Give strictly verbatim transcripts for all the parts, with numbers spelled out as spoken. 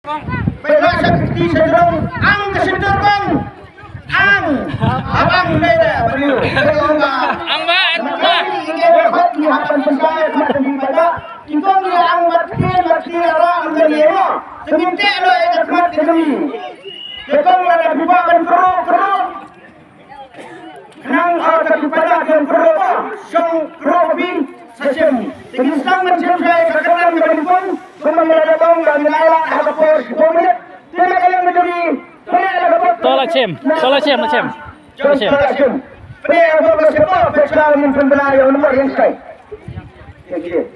Pynlong sha kti sha jrong, ang ka shyntur kong. Ang, abang dei da, bariu. Ang ba, ang ba. Ki khot ki hap ban pynshai khmat jong ki paidbah. Ki kong ki ang mat ki, mat ki ara ang ban ïa. Te ngin teh noh ïa ka khmat ka jong ngi. Te kong lada phi ba ban kyrhuh, kyrhuh. Khnang ba ka tu paidbah kan kyrhuh ba shong kyrhuh ba phi sa shim. Te ngin sdang ban shim sha ka kyrdan kaba nyngkong. Kumba ngi la da ong ba ngin ailad ha ka por shiphew minit. Te na ka liang ka jong ngi. Pynlong la ka por. To la shim, to la shim, la shim. To la shim. Pynlong la ka por shiphew minit. Pynlong la ka por shiphew minit.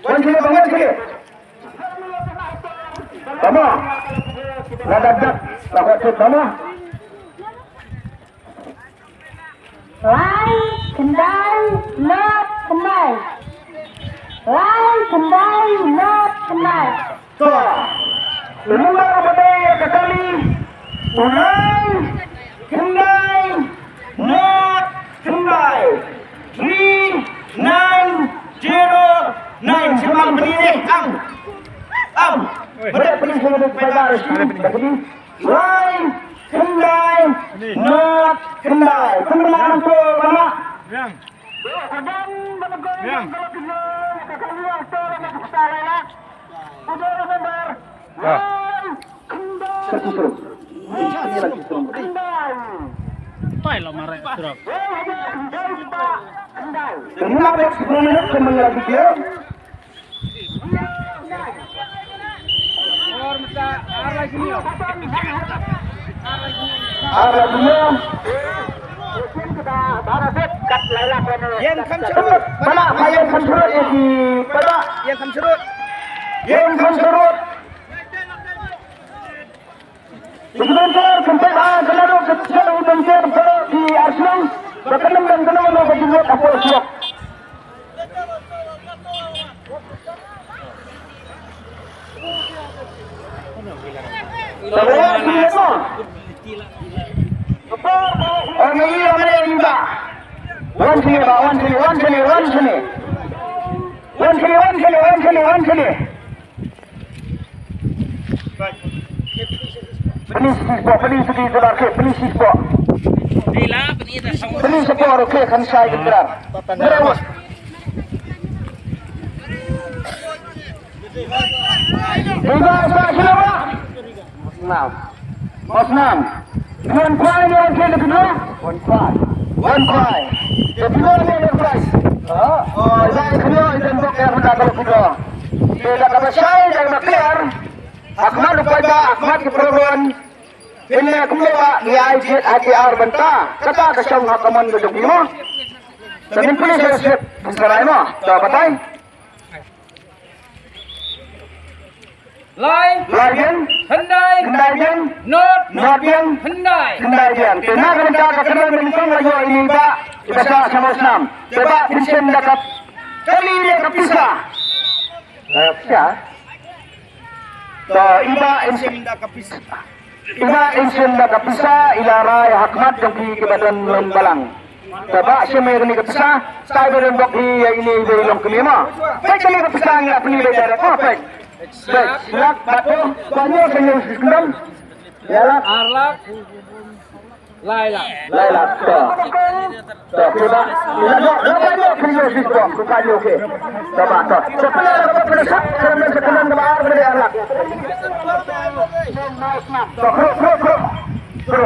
Wan sini, wan sini. Tama. Lada dak, la ka tu tama. Lai, khyndai, nod, khyndai. Lai, khyndai, nod, khyndai. To. Number ba dei ïa ka kali. U lai, khyndai, nod, khyndai. Three nine zero nine. Sha mal bini ne. Am. Am. Bada bini sha mal bini. Lai, khyndai, nod, khyndai. Pynbna nangto bana. Yang. Yang. Yang. Pai lo mare surok. Terima kasih pemirsa, kembali lagi dia. Ar lagi nyo. Ïeng kham sharud. Bala, ïeng kham sharud, ïa ki, bala. Ïeng kham sharud. Ïeng kham sharud. Ki volunteer, kynthei ba ka la ruh ka jingïaid volunteer baroh ki arphew. Ba kan ym don kano kano ka jingïaid hapoh shnong. Ba wan sini mo. Ong ïa ïa ba. Wan sini ba, wan sini, wan sini, wan sini. Wan sini, wan sini, wan sini, wan sini. Pynïaid shisha, pynïaid shisha, pynïaid shisha. Pynïaid shisha, okay, kan shai ka krar. Merawat. Tiga, sa, sila, wala. Nam. Mas nam. Wan kwai ne wan kwai ne kino? Wan kwai. Wan kwai. Te kino ne wan kwai? Oh, wan kino ite mbok er na kalau kino. Te da kaba shai da kaba clear. Hakmat u paidbah, hakmat ki program. Pynne kumne ba ngi ai jied ha ki ar bynta. Kata ka shong ha ka mon ka jong ngi mo. Te ngin pynlong sha sep pynsarai mo. To batai. Lai. Lai biang. Hyndai. Hyndai biang. Nod. Nod biang. Hyndai. Hyndai biang. Te na ka bynta ka kyrdan ba nyngkong la ïoh ïa i Bah, i Bah Sah Shamawsnam. Te Bah phin shim da ka kali ne ka pisa. Ka pisa. To i Bah in shim da ka pisa. I Bah in shim da ka pisa, i la rai ha khmat jong ki kiba don lem balang. Te Bah shim ïa kane ka pisa, stai ba don bok hi ïa ine i Bah Longkmie ma. Peit kane ka pisa ngi la pynlong direct ma, peit. Peit, lak bad to, ba nyo ka nyo shisha kundam. Ïa lak. Ar lak. Lai lak. Lai lak, to. To, okay, Bah. Ïa lak, to, to, to, okay. To, Bah, to. To, pynlong lak, to, pynlong lak, to, pynlong lak, to, pynlong lak. To, khruk, khruk, khruk.